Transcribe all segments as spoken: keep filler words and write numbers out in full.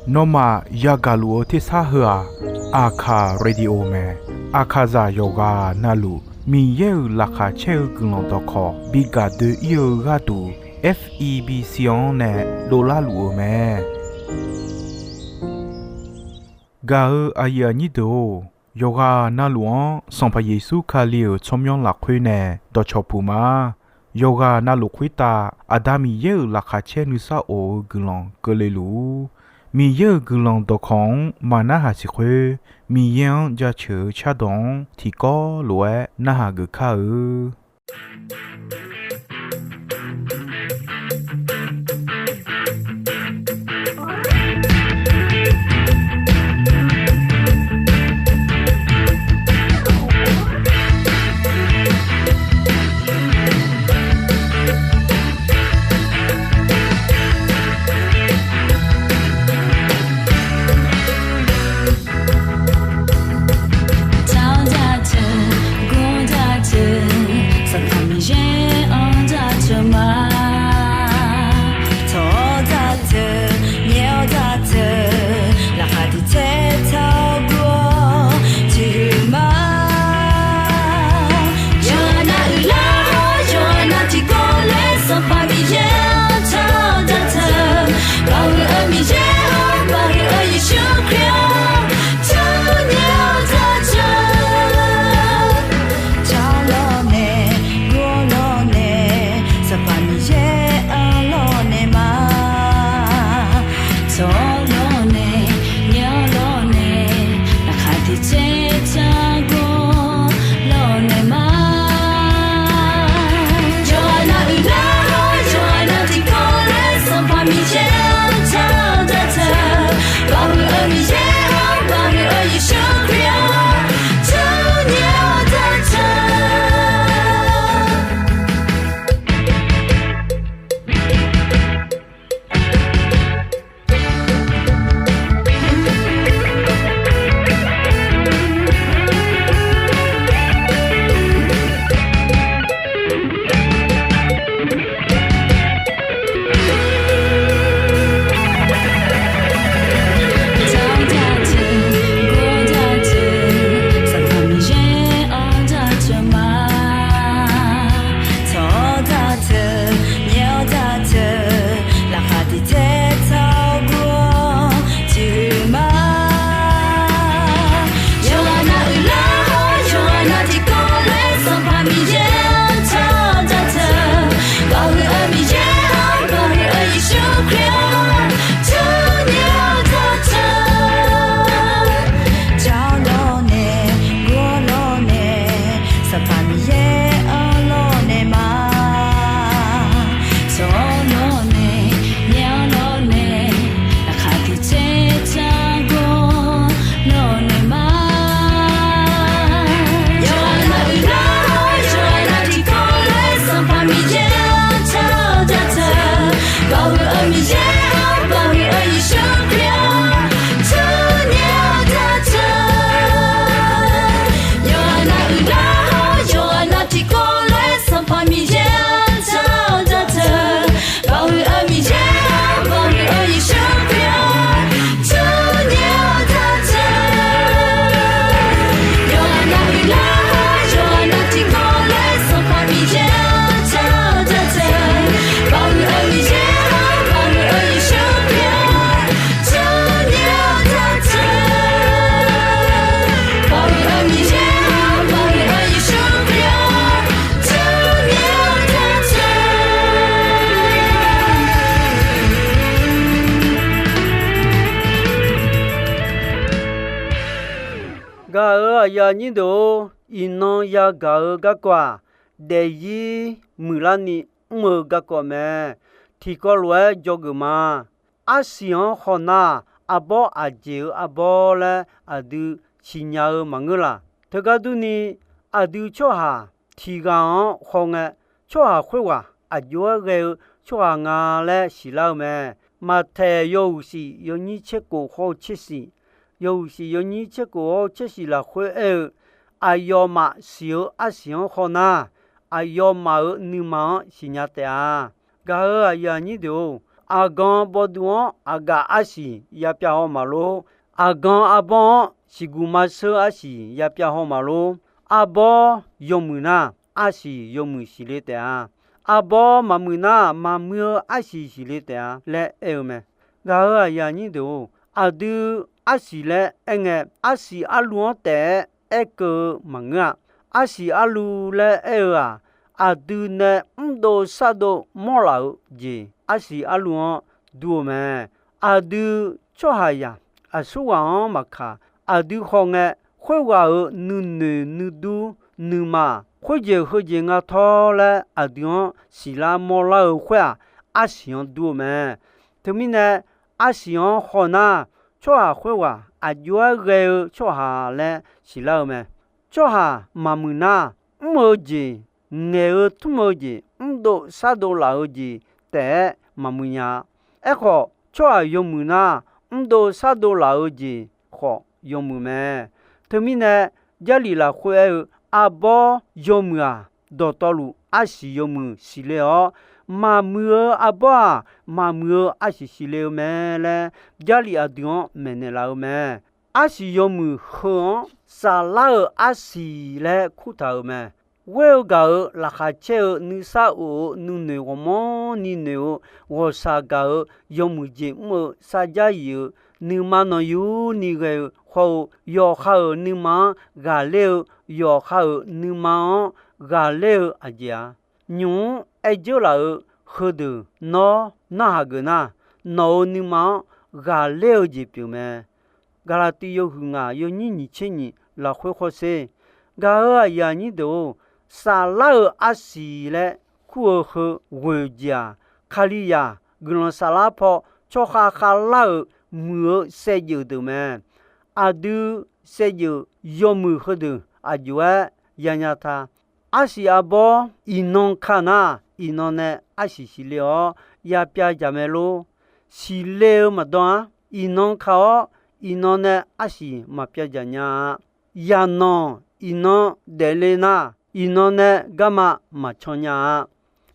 Nawmaf yagaq luf-eu tersar heu-aq, Aqkaq Radio mae. Aqkaqzaq yawqghaq navluf Miqyaer-euq laqkhaq caer-eu guiqlanq dawqkawq bi gaq doe-ir-eu gharduq, F E B C-anr nae dovlar luf-eu mae. Gaq-eu aqyuif aqnyir deuq-or, yawqghaq navluf-anr Sanqpaq Yeqsur Kali-euq tsawrmyanr lafkhoer nae dawqcawq puq ma. Yawqghaq navluf khoertav Aqda Miqyaer-euq laqkhaq caer nuisar of-eu guiqlanq keuvle luf-ur. Miqyaer-euq guiqlanq dawqkawq-anr maqnarhaq siq khoer, Miqyaer-anr jaceuq-eu cardawq-anr tiqkawv lof-aer narhaq geuf kar-eu. Gaq-euq aqyuif aqnyir deuq-or, iqnan yagaq-eu garkawv-aq, daefzir muiqlarni mr-eu garkawv mae. Tiqkawv lof-aer dzawgeuf ma. Arsiq-anr hawnar-aq, arbawr aqjeq-eu arbawr laer aqdui siqnya-eu maqngeur laq. Teugar durni, aqdui tsawrhaq tiq ghaq-anr hawngae, tsawrhaq khoerghaq aqjox-aer ghae-eu tsawrhaq nga laer siqlar-eu mae. Maqtaeq yawhuiq shif yawnyir tser kof hawr-eu tser shif, yawhuiq shif yawnyir tser kof hawr-eu tser shif lafkhoer aer-eu, aqyawfmaf siq-eu arsiq-anr hawnar, aqyawfmaf-euq nuima-anr siqnya taef-a. Gaq-euq aqyuif aqnyir deuq-or, Aqgan bawduv-anr aqgaf arsiq yapyav haw maqlor. Aqgan arbawr-anr siqguq maqsheur arsiq yapyav haw maqlor. Arbawr yawmuiq nar, arsiq yawmuiq siqle taef-a. Arbawr maqmuiq nar, maqmuiq-eu arsiq siqle taef-a laer aer-eu mae. Gaq-euq aqyuif aqnyir deuq-or, aqdui arsiq laer aerngae, arsiq arluv-anr taef-aer aerkeuv-eu maqngeur-a. Arsiq arluv laer aer-eu-aq, aqdui nae mrdov shardov mawrlaf-eu jeq arsiq arluv-anr dur-eu mae. Aqdui tsawrhaqzaq aqsurghaq-anr maqkaq, aqdui khawf ngae, khoerghaq-euq nuinoeq nuidur nuima, khoerjeq heujeq nga tawr laer aqdui-anr siqlar mawrlar-eu khoer-aq, arsiq-anr dur-eu mae. Teumirnae, arsiq-anr haw nar, tsawrhaq khoerghaq aqjox-aer ghae-eu tsawrhaq laer siqlar-eu mae. Tsawrhaq maqmuiq nar, mr-eu jeq, ngaeq-eu tmr-eu jeq, mrdov shardov laf-eu jeq taef-aer maqmuiq nya-a. Aerkhawf, tsawrhaq yawmuiq nar, mrdov shardov laf-eu jeq khawf yawmuiq mae. Teumirnae, Jarlif lafkhoer aer-eu, arbawr yawmuiq-aq, dawqtawvluf arsiq yawmuiq siqle-awr, maqmuiq-eu arbawr-aq, maqmuiq-eu arsiq siqle-eu mae laer, Jarlif aqdui-anr maeqnaeq laf-eu mae. Arsiq yawmuiq heu-anr saflar-euq arsiq laer kurtaq-euq mae. Ghoer-eu gaq-euq laqkhaq caer-eu nuisar of-eu nuinoeq ghawqmanrni noeq-eu ghawqshaq gaq-euq yawmuiq jeq mr-eu sarjax yif-eu nuima nanqyurni ghae-eu hawr-eu yawqha-euq nuima-anr ghaqler-eu yawqha-euq nuima-anr ghaqler-eu aqjeq-a. Nymq-mr aer dzeur laf-eu heudeuq nawr narhaq geuf nar, nawq-euq nuima-anr ghaqler-eu jeq pyeuf mae. Gaqlaqtiv yawhuiq ngaq yawnyir nyiq tser nyiq lafkhoer hawsher. Gaq-euq aqyuif aqnyir deuq-or, saflar-euq arsiq laer kur-eu heu ghoeq jeq-aq, Kalizaq guiqlanq saflar paw tsawrkhav khavlar-euq muiq-eu saevdzeuf deuq mae. Aqdui saevdzeuf yawmuiq heudeuq aqjox-aer yanya ta. Arsiq arbawr iqnan ka nar, iqnan nae arsiq siqle-awr yapyav jaq mae lor. Siqle-eu maqdan-ar, iqnan ka-awr iqnan nae arsiq maqpyav jaq nya-a. Yaqnanq iqnan daefle nar, iqnan nae garma maqcan nya-a.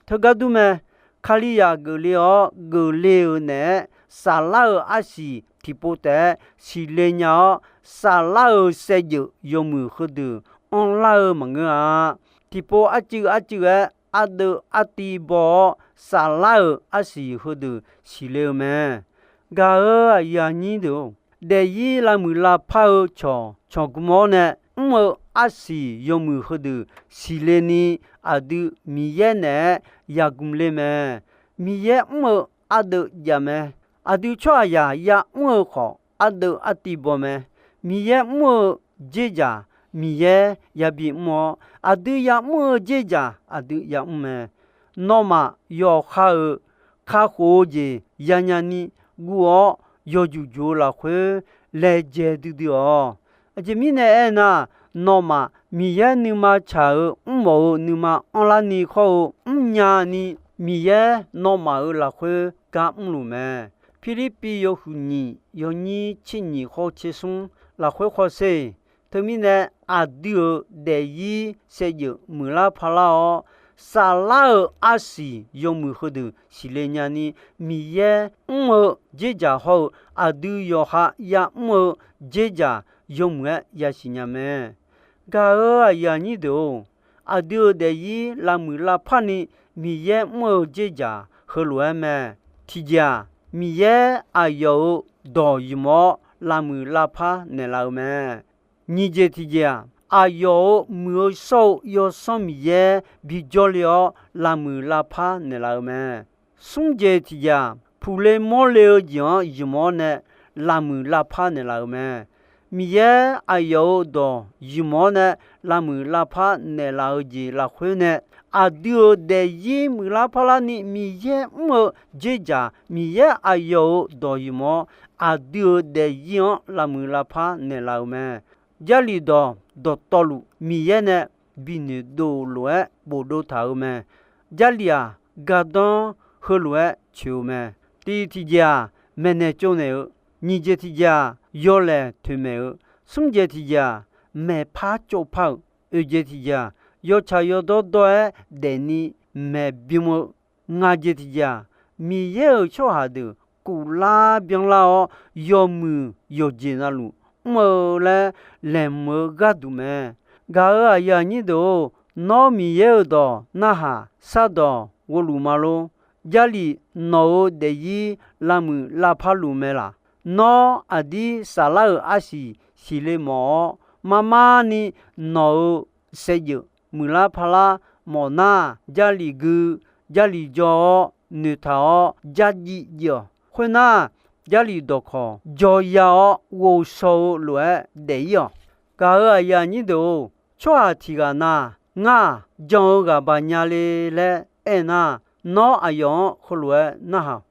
Teugar dur mae. Kalizaq geufle-awr geufle-euq naeq-aer saflar-euq arsiq tiqpov taef-aer siqle nya-awr, saflar-euq saevdzeuf yawmuiq heudeuq anrlar-eu maqngeur-a. Tiqpov arcuiv arcuiv-aer ardeuv artiv baw-awr saflar-euq arsiq heudeuq siqle-eu mae. Gaq-euq aqyuif aqnyir deuq-or, daefzir lavmuiq lavpar-eu cawq cawqgmr-awr nae mr-eu arsiq yawmuiq heudeuq siqle ni, aqdui Miqyaer naeq-aer yagmq le mae. Miqyaer mr-eu ardeuv jav mae. Aqdui tsawrhaqzaq yamr-eu khawf, ardeuv artiv baw mae. Miqyaer mr-eu dzerdzaq Miqyaer yabi mr-awr, aqdui yamr-eu dzerdzaq aqdui yamr mae. Nawmaf yawqha-euq kakhof-eu jeq yanya ni guv-awr, yawjuq juq-eu lafkhoer laejae duidui-awq. Aqjeq mirnae aernar, nawmaf Miqyaer nuima tsaq-eu mrmawf-eu nuima anrlar ni khawr-eu mrnya ni, Miqyaer nawmaf-euq lafkhoer gar mrluf mae. Pirlirpiv yawhuiq nyiq yawnyir tser nyiq khawr tser smr lafkhoer khawsher. Teumirnae aqdui-euq daefzir saevdzeuf muiqlar parlar-awr, saflar-euq arsiq yawmuiq heudeuq siqle nya ni, Miqyaer mr-eu dzerdzaq hawr-eu aqdui yawqha yamr-eu dzerdzaq yawmuiq-aer yasiq nya mae. Gaq-euq aqyuif aqnyir deuq-or, aqdui-euq daefzir lavmuiq lavpar ni Miqyaer mr-eu dzerdzaq heulof-aer mae. Tiqjeq-aq, Miqyaer aqyawf-euq dawq ymq-awr lavmuiq lavpar naeqlaf-eu mae. Nyiq jeq tiqjeq-aq, aqyawf-euq muiq-eu shawr-eu Yawsanr Miqyaer bijawr le-awr lavmuiq lavpar naeqlaf-eu mae. Smr jeq tiqjeq-aq, puqle mawrle-eu jeq-anr ymq-awr nae lavmuiq lavpar naeqlaf-eu mae. Miqyaer aqyawf-euq dawq ymq-awr nae lavmuiq lavpar naeqlaf-eu jeq lafkhoer nae, aqdui-euq daefzir muiqlar parlar ni Miqyaer mr-eu dzerdzaq, Miqyaer aqyawf-euq dawq ymq-awr, aqdui-euq daefzir-anr lavmuiq lavpar naeqlaf-euq mae. Jarlif dawq dawqtawvluf Miqyaer nae binoeq dov lof-aer bofdov taq-euq mae. Jarlif-aq, gardanr heulof-aer coeq-eu mae. Tiq tiqjeq-aq, maeqnaeq tsovnaeq-eu. Nyiq jeq tiqjeq-aq, yawlaeq toeqmaeq-eu. Smr jeq tiqjeq-aq, maeqpar tsovpar-euq. Oeq jeq tiqjeq-aq, yawtsaq yawdawr dawr-aer daefni maeqbym-eu. Ngaq jeq tiqjeq-aq, Miqyaer-euq tsawrhaq deuq kuflar byanlar-awr, yawmuiq yawqjeq navluf mr-eu laer laeqhmq-eu gharduq mae. Gaq-euq aqyuif aqnyir deuq-or, nawr Miqyaer-euq dawq narhaq shardawq ghovluf ma lor. Jarlif nawq-euq daefzir lavmuiq lavpar luf mae laq? Nawr aqdir saflar-euq arsiq siqle mawf-awr, marmarni nawq-euq saevdzeuf muiqlar parlar mawf nar, Jarlif gui, Jarlif jaw-awr noeqtaq-awr jarjiv jiv-awq. Khoernar, Jarlif dawqkawq jaw ya-awr ghovshaw-eu lof-aer daef-ir-awq. Gaq-euq aqyuif aqnyir deuq-or, tsawrhaq tiq ghaq na, ngar-aq jan-eu ghaq baq nya le laer aernar, nawr aqyawf-anr heulof-aer narhaq-awq.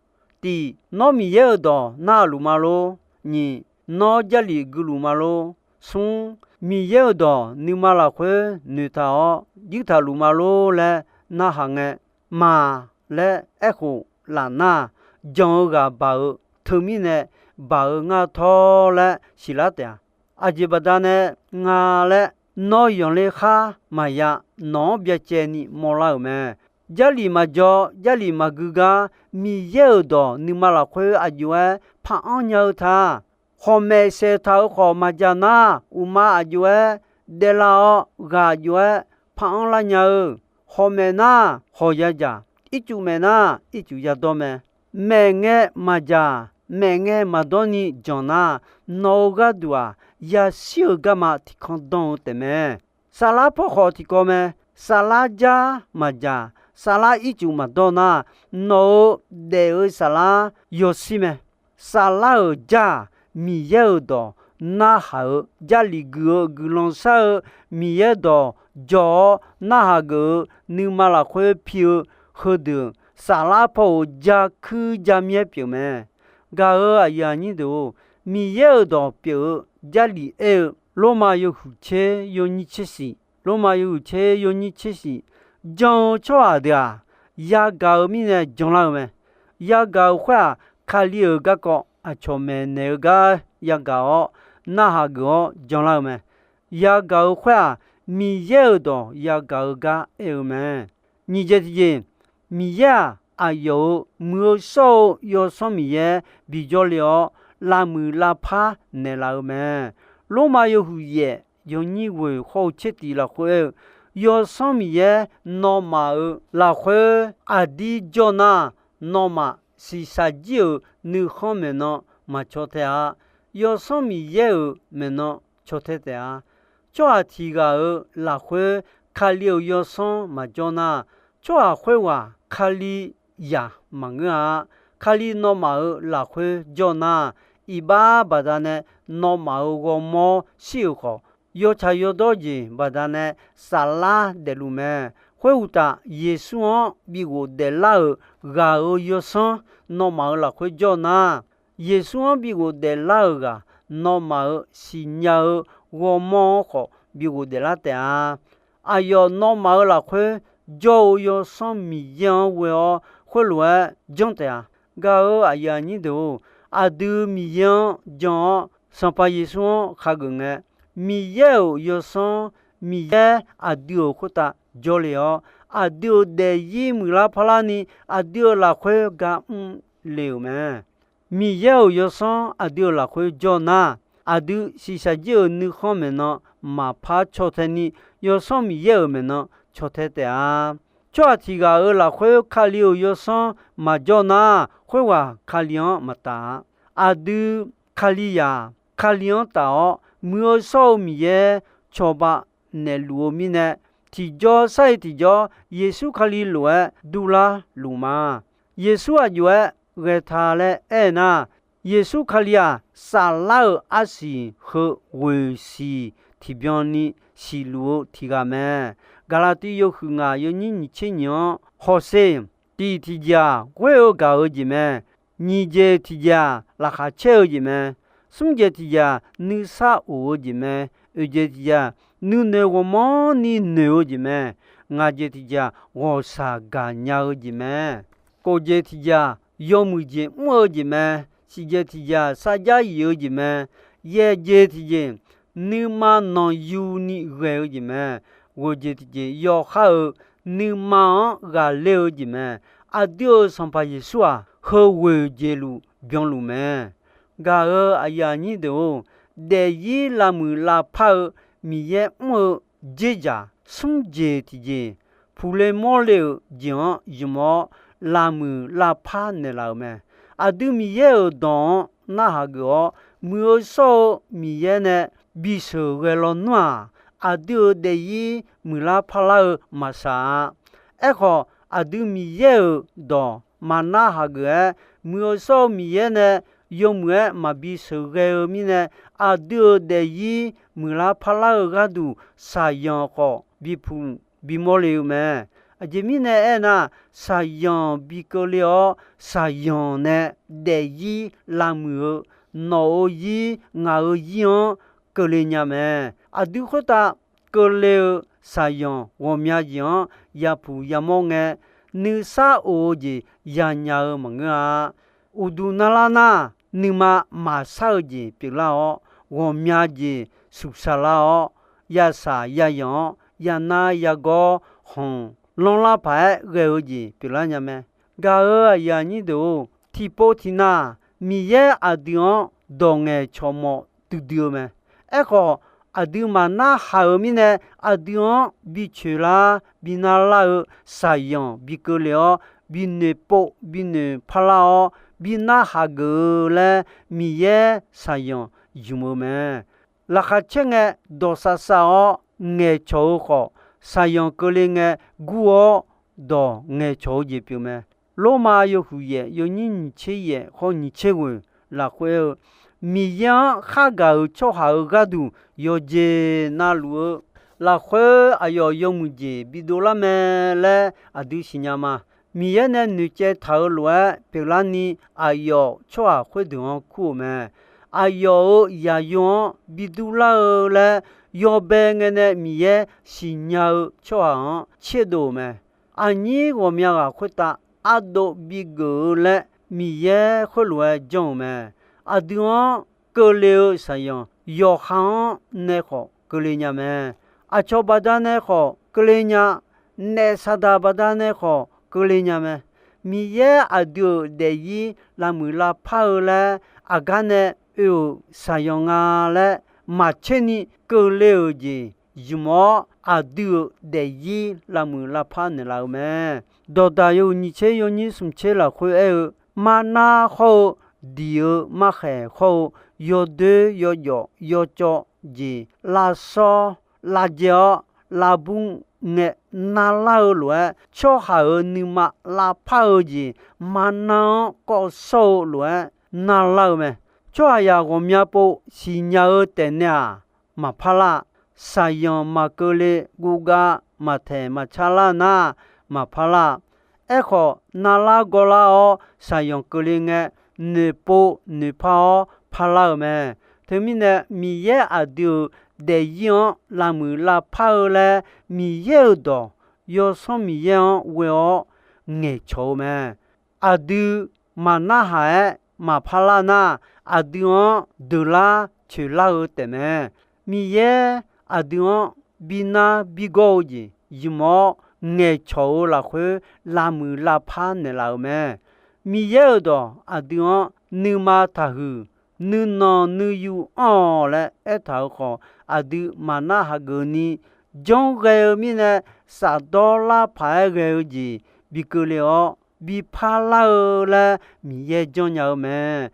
Tiq, nawr Miqyaer-euq dawq narhaq luf ma lor. Nyiq, nawr Jarlif gui luf ma lor. Smr, Miqyaer-euq dawq nuima lafkhoer noeqtaq-awr juirtaq luf ma lor laer narhaq ngae, maq laer aerkhof laf nar, jan-eu ghaq baq-eu teumirnae baq-eu ngar tawr laer siqlar taef-a. Aqjeq baqdanae nga laer, nawr yanqler khar maqya, nawq-anr byacaevni mawrlar-euq mae. Jarlif maqjaw, Jarlif maqgui gar, Miqyaer-euq dawq nuima lafkhoer aqjox-aer par-anr nya-eu ta. Hawqmaeq saeqtaq-euq khawf maqjaq nar, uqma aqjox-aer daevlar-awr, ghaq aqjox-aer par-anr lar nya-eu. Hawqmaeq nar hawq yadzaq, ircuf maeq nar ircuf yadawr mae. Maeqngae maqjaq, maeqngae maqdawr ni janq nar, nawq-euq gharduq-aq, yashir-euq garma tiqkanr danr-eu taefmae. Saflar paw khawf tiqkawv mae. Saflar jar maqjaq, saflar ircuf maqdawr nar, nawq-euq daef-eu saflar yawshir mae. Saflar-euq jar-aq, Miqyaer-euq dawq narhaq-eu, Jarlif gui-eu guiqlanq shar-eu, Miqyaer dawq jawr-awr narhaq geuf-eu, nuima lafkhoer pi-eu, heudeuq saflar paw-euq jar kuir jar myaer pyeuf mae. Gaq-euq aqyuif aqnyir deuq-or, Miqyaer-euq dawq pyeuf-eu Jarlif aer-eu, Lormav yawhuiq tser yawnyir tser shif, Lormav yawhuiq tser yawnyir tser shif, jan-eu tsawrhaq deuq-aq, yagaq-eu mirnae janlar-eu mae. Yagaq-euq khoer-aq, Kali-euq garkawv aqcawq maeqnaeq-eu gar yagaq-awr, narhaq geuf-awr janlar-eu mae. Yagaq-euq khoer-aq, Miqyaer-euq dawq yagaq-eu gar aer-eu mae. Nyiq jeq tiqjeq, Miqyaer-aq, aqyawf-euq muiq-eu shawr-eu Yawsanr Miqyaer bijawr le-awr, lavmuiq lavpar naeqlaf-eu mae. Lormav yawhuiq yaef yawnyir ghoeq khawr-eu tser tiq lafkhoer aer-eu, Yawsanr Miqyaer nawmaf-euq lafkhoer aqdir jawr nar, nawmaf shiqshaq jir-euq nuikhanr maeqnan maqcaw tae-a. Yawsanr Miqyaer-euq maeqnan caw tae taef-a. Tsawrhaq tiq ghaq-euq lafkhoer Kali-euq Yawsanr maqjawr nar, tsawrhaq khoerghaq Kalizaq maqngeur-a. Kali nawmaf-euq lafkhoer jawr nar, iqbax baqdanae nawmaf-euq ghawrmawr shir-euq khawf, yawtsaq yawdawr jeq baqdanae saflar daefluf mae. Khoeruqtaf, Yeqsur-anr bi ghofdaef lar-euq ghaq-euq Yawsanr nawmaf-euq lafkhoer jawr nar, Yeqsur-anr bi ghofdaef lar-euq ghaq nawmaf-euq siqnya-eu ghawrmawr-anr khawf bi ghofdaef lar taef-a. Aqyawf nawmaf-euq lafkhoer jawr-eu Yawsanr Miqyaer-anr ghoe-awr khoerlof-aer janr taef-a. Gaq-euq aqyuif aqnyir deuq-or, aqdui Miqyaer-anr jan-awr Sanqpaq Yeqsur-anr khageuf ngae, Miqyaer-euq Yawsanr, Miqyaer aqdui-euq khoertav jawrle-awr, aqdui-euq daefzir muiqlar parlarni aqdui-euq lafkhoer gar mrle-euq mae. Miqyaer-euq Yawsanr aqdui-euq lafkhoer jawr nar, aqdui shiqshaq jir-euq nuikhanr maeqnan maqpar caw tae ni, Yawsanr Miqyaer-euq maeqnan caw tae taef-a. Tsawrhaq tiq ghaq-euq lafkhoer Kali-euq Yawsanr maqjawr nar, khoerghaq Kali-anr maqtaf-a. Aqdui Kalizaq, Kali-anr taf-awr, muiq-eu shawr-eu Miqyaer cawba naeqluf-eu mirnae, tiqjawr sar-iq tiqjawr Yeqsur Kali lof-aer durlar luf ma. Yeqsur aqjox-aer ghae ta laer aer nar, Yeqsur Kali-aq, saflar-euq arsiq heu ghoeq siq tiqbyan ni siqluf-eu tiq ghaq mae. Gaqlaqtiv yawhuiq ngaq yawnyir nyiq tser nyiq-anr hawsher, tiq tiqjeq-aq, ghoer-eu gaq-eu jeq mae. Nyiq jeq tiqjeq-aq, laqkhaq caer-eu jeq mae. Smr jeq tiqjeq-aq, nuisar of-eu jeq mae. Oeq jeq tiqjeq-aq, nuinoeq ghawqmanrni noeq-eu jeq mae. Ngaq jeq tiqjeq-aq, ghawqshaq gaqnya-eu jeq mae. Kof jeq tiqjeq-aq, yawmuiq jeq mr-eu jeq mae. Siq jeq tiqjeq-aq, sarjax yif-eu jeq mae. Yaeq jeq tiqjeq, nuima nanqyuni ghae-eu jeq mae. Ghoeq jeq tiqjeq, yawqha-euq nuima-anr ghaqler-eu jeq mae. aqdui-euq Sanqpaq Yeqsur-aq, heughoeq jeq luf byanluf mae. Gaq-eu aqyuif aqnyir deuq-or, daefzir lavmuiq lavpar-eu Miqyaer mr-eu dzerdzaq smr jeq tiqjeq, puqle mawrle-euq jeq-anr ymq-awr, lavmuiq lavpar naeqlaf-euq mae. Aqdui Miqyaer-euq dawq-anr narhaq geuf-awr, muiq-eu shawr-eu Miqyaer nae bisheuq ghae lawnmr-aq, aqdui-euq daefzir muiqlar parlar-eu maqsaq-a. Aerkhawf, aqdui Miqyaer-euq dawq maqnar haq geuf-aer, muiq-eu shawr-eu Miqyaer nae yawmuiq-aer maqbi sheuqghae-eu mirnae, aqdui-euq daefzir muiqlar parlar-eu gharduq shaqzanq khawf bipuq bimawr le-eu mae. Aqjeq mirnae aernar, shaqzanq bi keuvle-awr, shaqzanq nae daefzir lavmuiq-eu nawq-euq zir ngaq-euq zir-anr keuvle nya mae. Aqdui khoertav keuvle-eu shaqzanq ghawqmya jeq-anr yapuq yamawr ngae, nuisar of-eu jeq yanya-eu maqngeur-a. Uqduq narlar nar, nuima maqsar-eu jeq pyeuflar-awr, ghawqmya jeq suqsaq lar-awr, yasaq yazanq-awr, yanar yagawr khanq lanrlar paq-aer ghae-eu jeq pyeuflar nya mae. Gaq-euq aqyuif aqnyir deuq-or, tiqpov tiqnav Miqyaer aqdui-anr dawq ngaeqcawq mawf duidui-eu mae. Aerkhawf, aqdui maqnar haq-euq mirnae, aqdui-anr bi coeqlar bi narlar-eu shaqzanq bi keuvle-awr, bi noeqpov bi noeq parlar-awr, bi narhaq geuf-eu laer Miqyaer shaqzanq ymq-eu mae. Laqkhaq caer ngae dawq safsav-awr ngaeqcawq-eu khawf, shaqzanq keuvle ngae gur-awr dawq ngaeqcawq-eu jeq pyeuf mae. Lormav yawhuiq yaef yawnyir nyiq tser yaef khawr nyiq tser ghoeq lafkhoer-eu, Miqyaer-anr khargaq-euq tsawrhaq-euq gharduq yawqjeq navluf-eu lafkhoer aqyawf yawmuiq jeq bidov lar mae laer aqdui siqnya ma. Miqyaer nae noeqcaev taq-euq lof-aer pyeuflarni, aqyawf tsawrhaq khoerdeuq-anr kur-euq mae. Aqyawf-euq zaqyo-anr bi dur lar-eu laer yawbae ngae nae Miqyaer siqnya-eu tsawrhaq-anr tserdov-euq mae. Aqnyir ghawqmya ghaq khoertav ardov bigeuf-eu laer Miqyaer khoerlof-aer janr-euq mae. Aqdui-anr keuvle-eu shaqzanq yawqha-anr nae khawf keuvle nya mae. Aqcawq baqdanae khawf keuvle nya, naef saqdaq baqdanae khawf keuvle nya mae. Miqyaer aqdui-euq daefzir lavmuiq lavpar-eu laer aqgar nae oe-euq shaqzanq nga laer maqtser ni keuvle-euq jeq ymq-awr, aqdui-euq daefzir lavmuiq lavpar naeqlaf-eu mae. Dawqdaq yawhuiq nyiq tser yawnyir smq tser lafkhoer aer-eu, marnar hawr-eu, diq-eu markhaeq hawr-eu, yawdoer yawjawf yawcawv jeq lavshawr lavjae-awr lavbur ngae narlar-eu lof-aer, tsawrhaq-euq nuima lavpar-eu jeq marnar-anr kawv shawr-eu lof-aer narlar-eu mae. Tsawrhaqzaq ghawqmya pov siqnya-eu taefnaeq-aq, maqpar lar. Shaqzanq maqkeuvle guvgav maqtaeq maqcar lar nar, maqpar lar. Aerkhawf, narlar gawrlar-awr shaqzanq keuvle ngae, noeqpov noeqpar-awr parlar-eu mae. Teumirnae, Miqyaer aqdui-euq daefzir-anr lavmuiq lavpar-eu laer Miqyaer-euq dawq, Yawsanr Miqyaer-anr ghoe-awr ngaeqcawq-eu mae. Aqdui maqnarhaq-aer maqpar lar nar, aqdui-anr deuqlar coeqlar-eu taefmae. Miqyaer aqdui-anr binar bigawr-eu jeq ymq-awr ngaeqcawq-eu lafkhoer lavmuiq lavpar naeqlaf-euq mae. Miqyaer-euq dawq aqdui-anr nuima taqhuiq, nuinanq nuiyu anr-awq laer aertaq-euq khawf, aqdui maqnar hageuf ni janr ghae-eu mirnae, shafdawr lar paq-aer ghae-eu jeq bi keuvle-awr, bi parlar-eu laer Miqyaer janrnya-eu mae.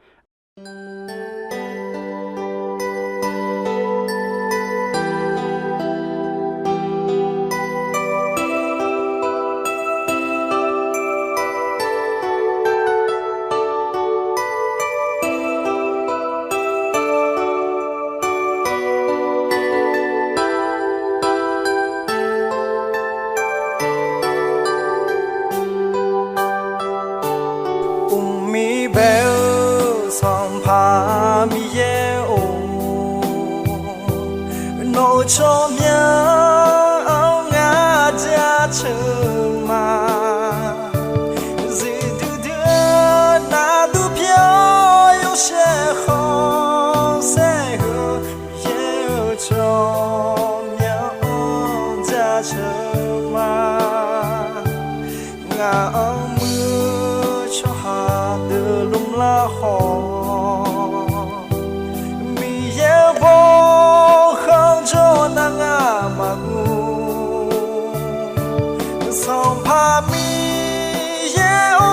Uqmir bae-eu Sanqpaq Miqyaer-or, nawq-euq tsawrmyanr-anr ngar jaceuq ma. Zuiqdui dui-eu nardur pyeuf-awr yawshaef khanqsaer heu, Miqyaer-euq tsawrmyanr-anr jaceuq ma. Ngaq-anr muiq lafkhawf, Miqyaer-eu baw khanqjawr nar ngamaf guv. Sanqpaq Miqyaer-or,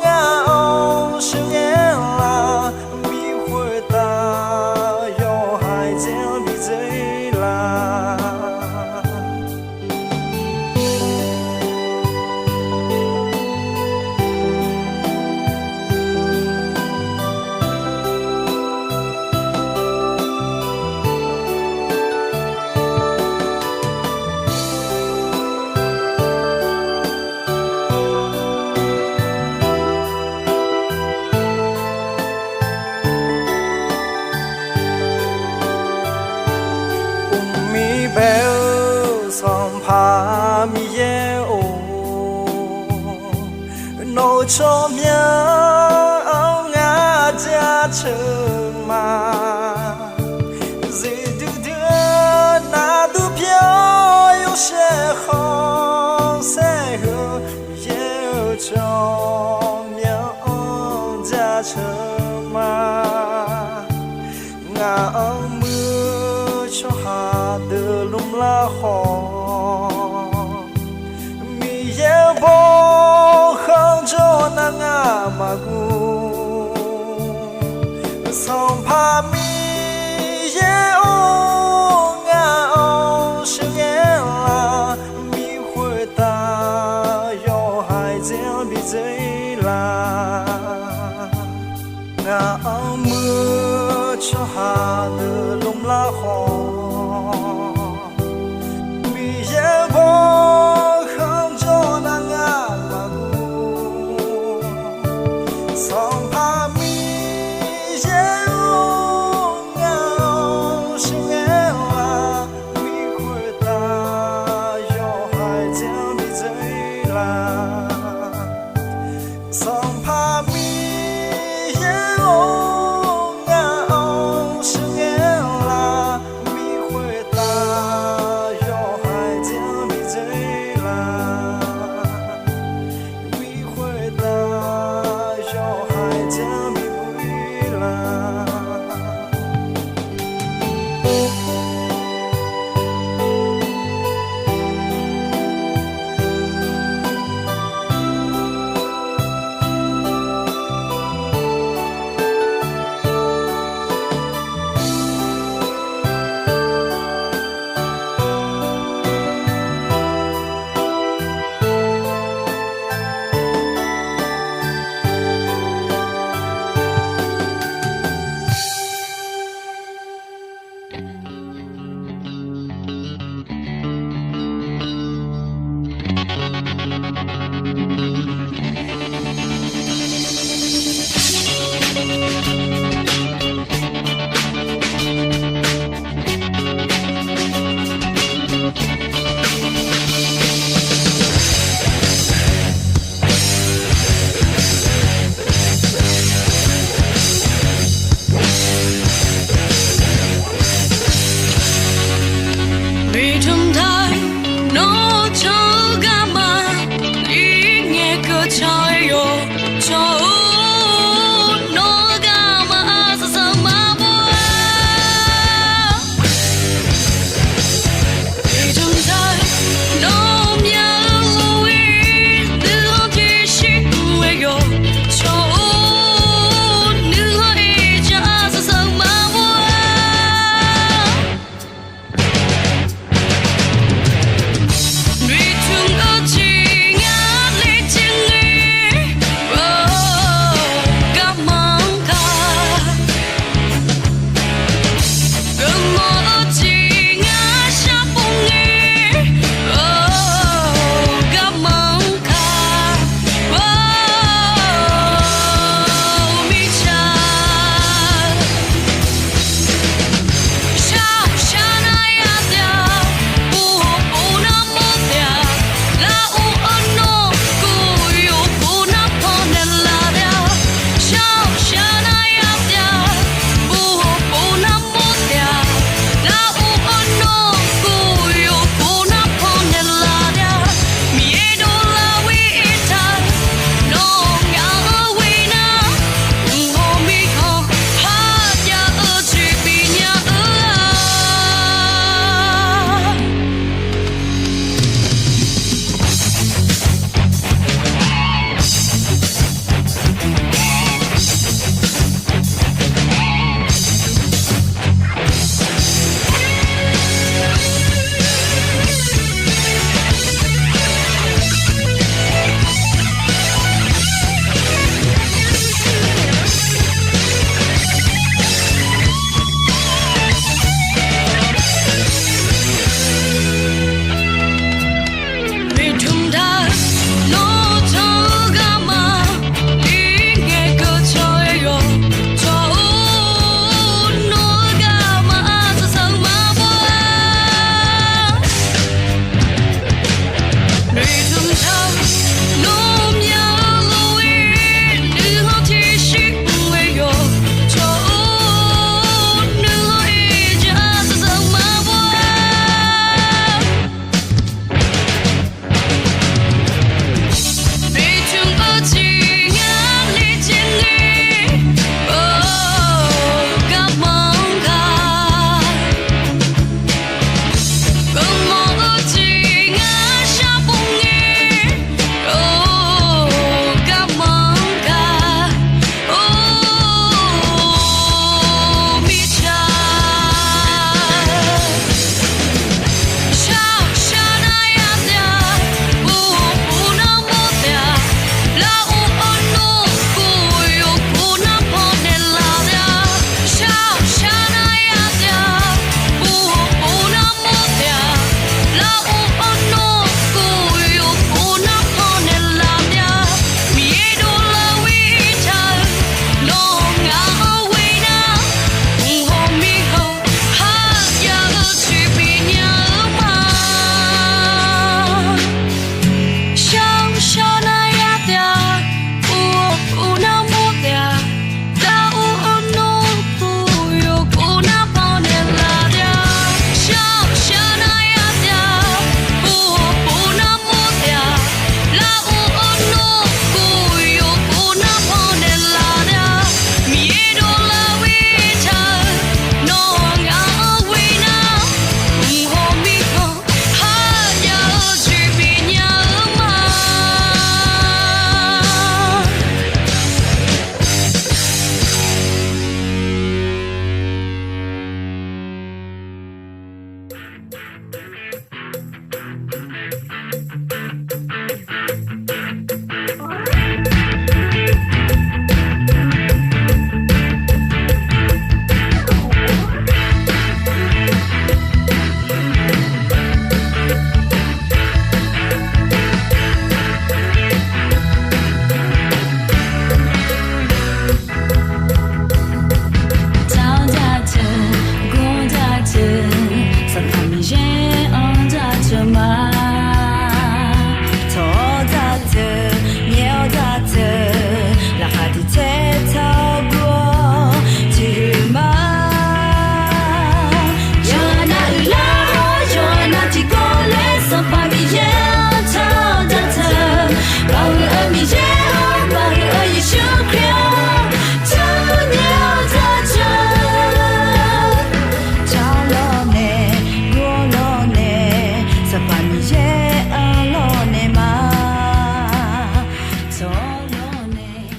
ngaq-anr sheuqghae-a laf, bi khoertav yawhaiq dzae-anr bi dzae laf. Uqmiq bae-eu Sanqpaq Miqyaer-or, nawq-eu tsawrmyanr-anr ngar jaceuq ma. Zeqdui dui-eu nardur pyeuf-awr yawshaef khanqsaer heu, Miqyaer-eu tsawrmyanr-anr jaceuq ma. Ngaq-anr muir-eu tsawrhaq deuq lmr lafkhawf, Miqyaer-eu baw khanqjawr nar ngamaf guv. Sanqpaq Miqyaer-or, ngaq-anr sheuqghae-a laf, bi khoertav yawhaiq dzae-anr bi dzae laf. Ngaq-anr muir-eu tsawrhaq deuq lmr lafkhawf, Miqyaer-eu baw khanqjawr nar ngamaf guv. Sanqpaq Miqyaer-or,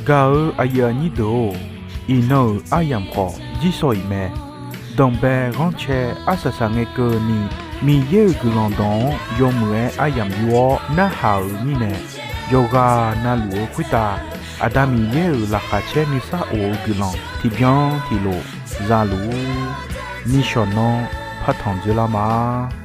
Gaq-eu aqyuif aqnyir deuq-or, iqnan-euq aryamq khawf jirsawq iq mae. Danqbae ghanrcae arsaq saqngae keuvni, Miqyaer-euq guiqlanq dawq-anr yawmuiq-aer aryamq yur-awr narhaq-euq mirnae, yawqghaq navluf-eu khoertav Aqda Miqyaer-euq laqkhaq caer nuisar of-eu guiqlanq tiqbyan tiqlof za luf-ur. Nishawq nanr partanq dzoerlar ma.